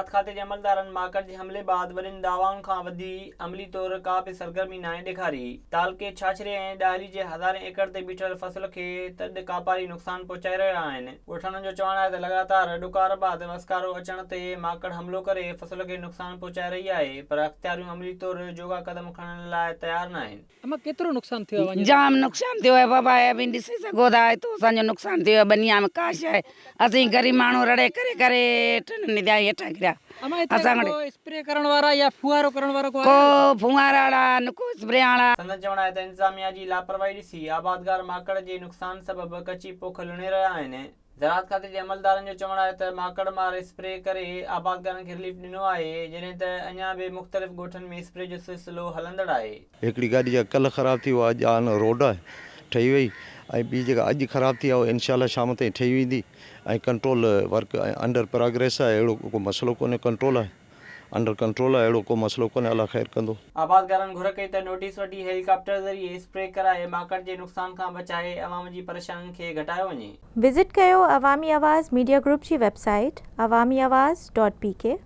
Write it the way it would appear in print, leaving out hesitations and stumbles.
زراعت کاتي جي عملدارن ماڪڙ جي حملي بعد وڏين دعوائن کان وڌي عملي طور ڪا به سرگرمي ناهي ڏيکاري. تعلقي ڇاڇري ۽ ڏاهري جي هزارين ايڪڙ تي بيٺل فصل کي تڏ ڪاپاري نقصان پهچائي رهيا آهن. ڳوٺاڻن جو چوڻ آهي ته لڳاتار ڏڪار بعد وسڪارو اچڻ تي ماڪڙ حملو ڪري فصل کي نقصان پهچائي رهي آهي پر اختياريون عملي طور جوڳا قدم کڻڻ لاء تيار ناهن. اما ڪيترو نقصان ٿيو آهي وڃي جام نقصان ٿيو آهي بابا هي اوهين ڏسي سگهو ٿا هتو اسان جو نقصان ٿيو آهي ٻنيا ۾ ڪا شيء اسين غريب ماڻهو رڙي ڪري ڪري ٽن نديا هيٺان ڪريا اما هتي اسان وٽ ڪو اسپري ڪرڻ وارا يا ڦوهارو ڪرڻ وارو ڪو ڪو آيو آهي؟ ڦوهارا واڙا نه ڪو اسپري واڙا. سندن چوڻ آهي ته انتظاميا جي لاپرواهي ڏسي آبادگار ماڪڙ جي نقصان سبب ڪچي پوک لڻي رهيا آهن. زراعت کاتي جي عملدارن جو چوڻ آهي ته ماڪڙ مار اسپري ڪري آبادگارن کي رليف ڏنو آهي جڏهن ته اڃا به مختلف ڳوٺن ۾ اسپري جو سلسلو هلندڙ آهي. هڪڙي گاڏي جيڪا ڪلهه خراب ٿي اها اڄ آن روڊ آهي ٺهي وئي ۽ ٻي جيڪا اڄ خراب ٿي آهي اها انشاء الله شام تائين ٺهي ويندي ۽ ڪنٽرول ورڪ انڊر پراگريس آهي اهڙو ڪو مسئلو ڪونهي ڪنٽرول آهي. انڊر ڪنٽرول آهي اهڙو ڪو مسئلو ڪونهي الله خير ڪندو. آبادگارن گهر ڪئي ته نوٽيس وٺي هيليڪاپٽر ذريعي اسپري ڪرائي ماڪڙ جي نقصان کان بچائي عوام جي پريشانين کي گهٽايو وڃي. وزٽ ڪيو عوامي آواز ميڊيا گروپ جي website Awami Awaz dot P K.